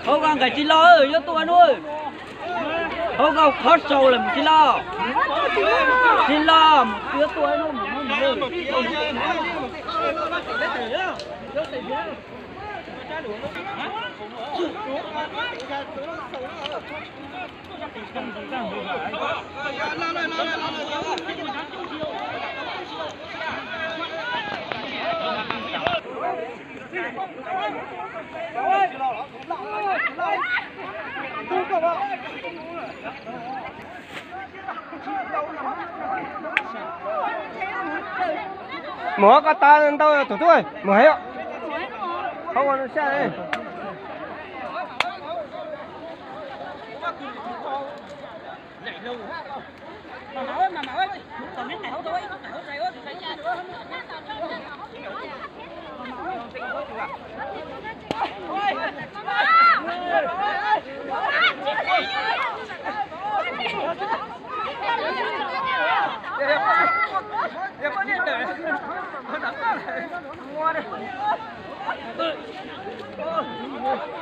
Hauv ko nkawd tsis los, yuav tua no. Hauv ko khob sau lawm mus tsis los. Tsis los mus yuav tua no. Mus hov ko tas ntau tus tub, mus heev. Hov ua sab.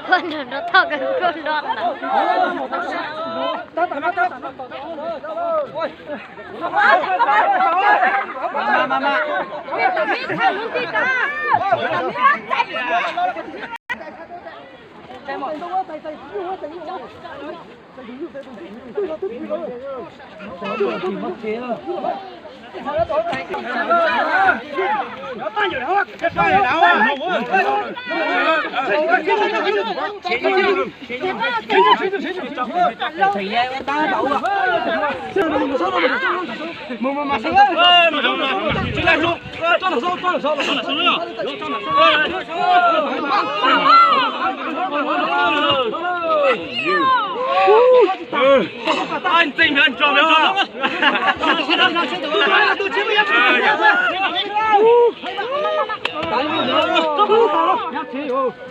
Koj nrog nrog toj kawg koj nrog ntawd.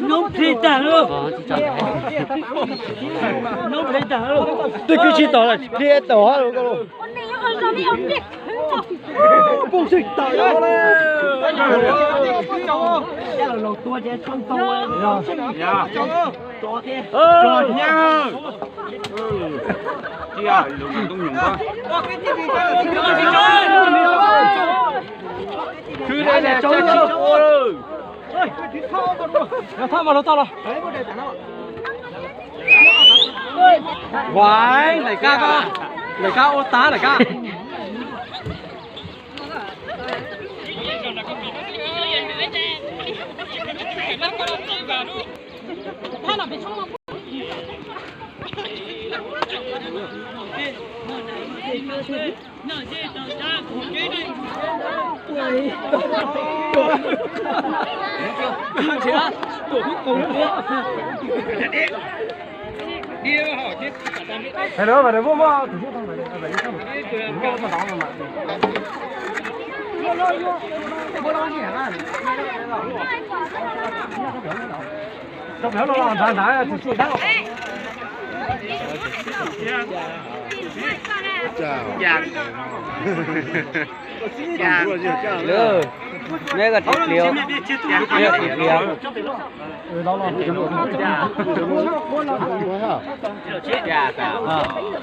Nyob plig tag lawm. Nyob plig tag lawm. Twb kwv tsis tau lawm, plig tau hab. Vaiv, lawm kab, lawm kab ua tag lawm kab. Neb ko tsis pliav, neb ko tsis pliav.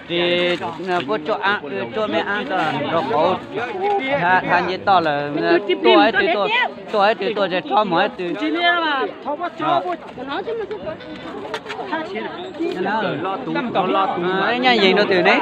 Ces puab tsuaj ab, tsuaj me ab nrog qauv, tha nce toj lawm, tuaj ib tug, tuaj ib tug tuaj ces rov mus ib tug. Nyaj yees rau twg ne?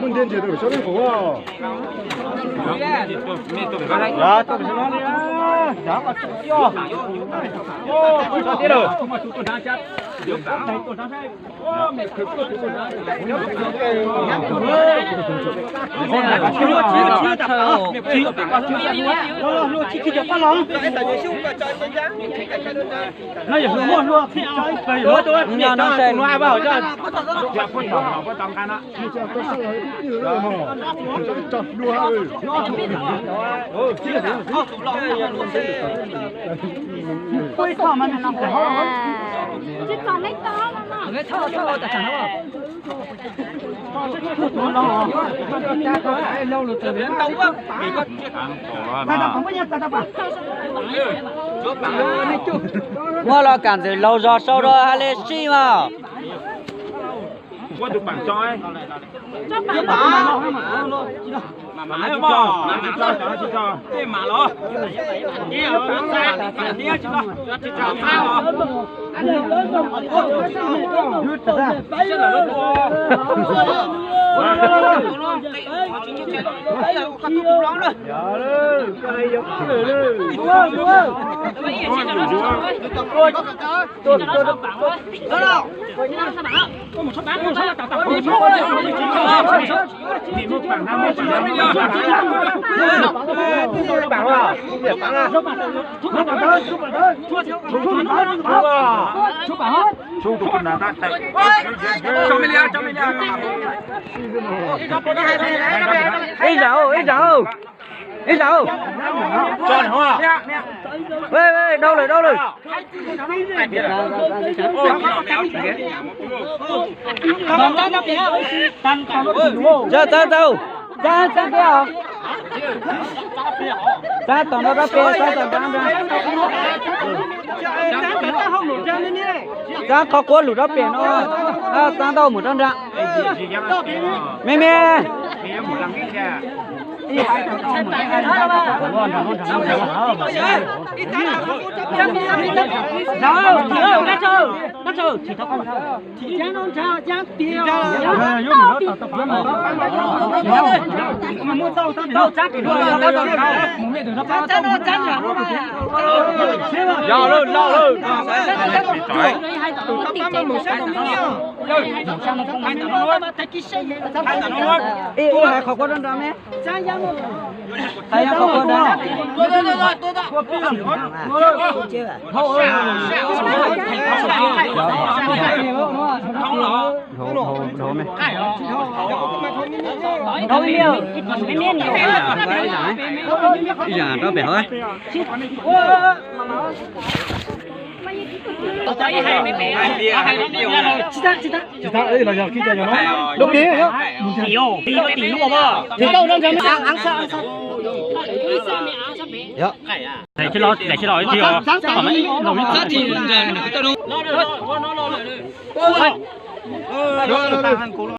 Muaj ntej ntses Nyob nyob sai. Muaj los kam ntxim laus zog sau rau hais li sij mas. Ib zaug, ib zaug. Ib zaug. Dhau lawm, dhau lawm. Txav, txav, txav. Txav tom no rab pem, txav tom no. Txav qhov quav lug rab pem no. Txav ntau mus rab nrad. Me me. Yog lawm, lawm lawm. Ib ub hais qhov quav rab nrad me. Hais qhov quav nrad. Dhau, dhau, dhau me. Ib zaug rau pem hauv. Daim tsis los, daim tsis los ib tsis os.